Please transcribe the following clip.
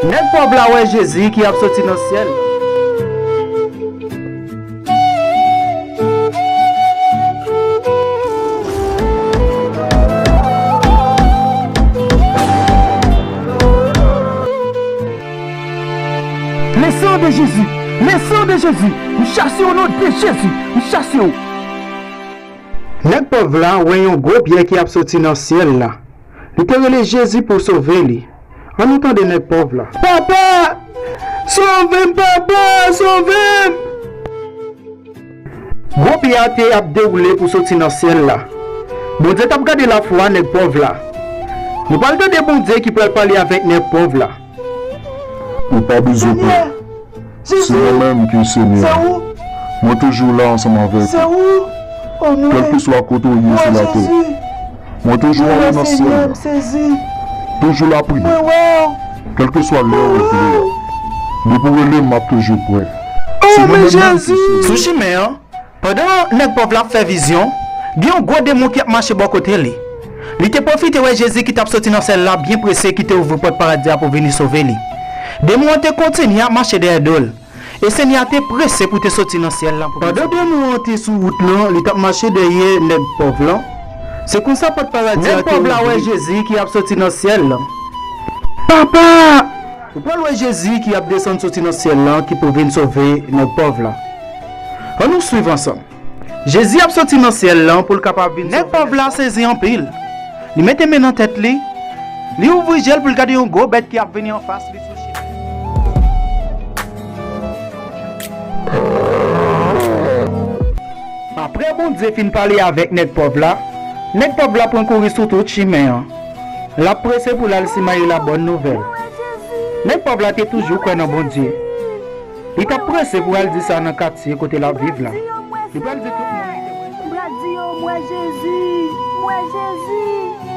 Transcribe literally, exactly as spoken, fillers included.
Nèg pòv la wè Jezi ki ap soti nan syèl. Le sang de Jésus, le sang de Jésus, m chase w o non de Jezi, m chase w. Nèg pòv la wè yon gwo pyè ki ap soti nan syèl la. Li te rele Jezi pou sove li. Ann nou tande nèg pòv la. Papa! Sove m, papa! Sove m! Gwo pyè a te ap dewoule pou soti nan syèl la. Bondye t ap gade lafwa nèg pòv la. Nou pral tande Bondye ki pral pale avèk nèg pòv la. Ou pa bezwen pè. Se mwen menm ki Senyè. Mwen toujou la ansanm avèk ou. Kèlkeswa kote w ye sou latè, mwen toujou anwo nan syèl la. Toujou la pou mwen. Kèlkeswa lè ou vle a. Depi w rele m, m ap toujou prè. Se mwen menm ki Senyè. Sou chimen an, pandan nèg pòv la ap fè vizyon, gen yon gwo demon ki ap mache bò kote li. Li te pwofite wè Jezi ki t ap soti nan syèl la byen prese ki te ouvri pòt paradi a pou vini sove li. Demon an te kontinye ap mache dèyè do l. E Senyè a te prese pou te soti nan syèl la pou. Pandan demon an te sou wout lan, li t ap mache dèyè nèg pòv lan. Se konsa pòt paradi a te ouvri. Nèg pòv la wè Jezi ki ap soti nan syèl lan. Papa! Ou pral wè Jezi ki ap desann soti nan syèl lan ki pou vin sove nèg pòv la. Ann nou swiv ansanm. Jezi ap soti nan syèl lan pou l kapab vin sove nèg pòv la. Sezi anpil. Li mete men nan tèt li. Li ouvri je l pou l gade yon gwo bèt ki ap vini anfas li sou chimen. Apre Bondye fin pale avèk nèg pòv la, nèg pòv la pran kouri sou tout chimen an. L ap prese pou l al simaye labòn nouvèl. Nèg pòv la te toujou kwè nan Bondye. Li t ap prese pou al di sa nan katye kote l ap viv la. Li pral di tout moun li te wè. M pral di yo, m wè Jezi, m wè Jezi.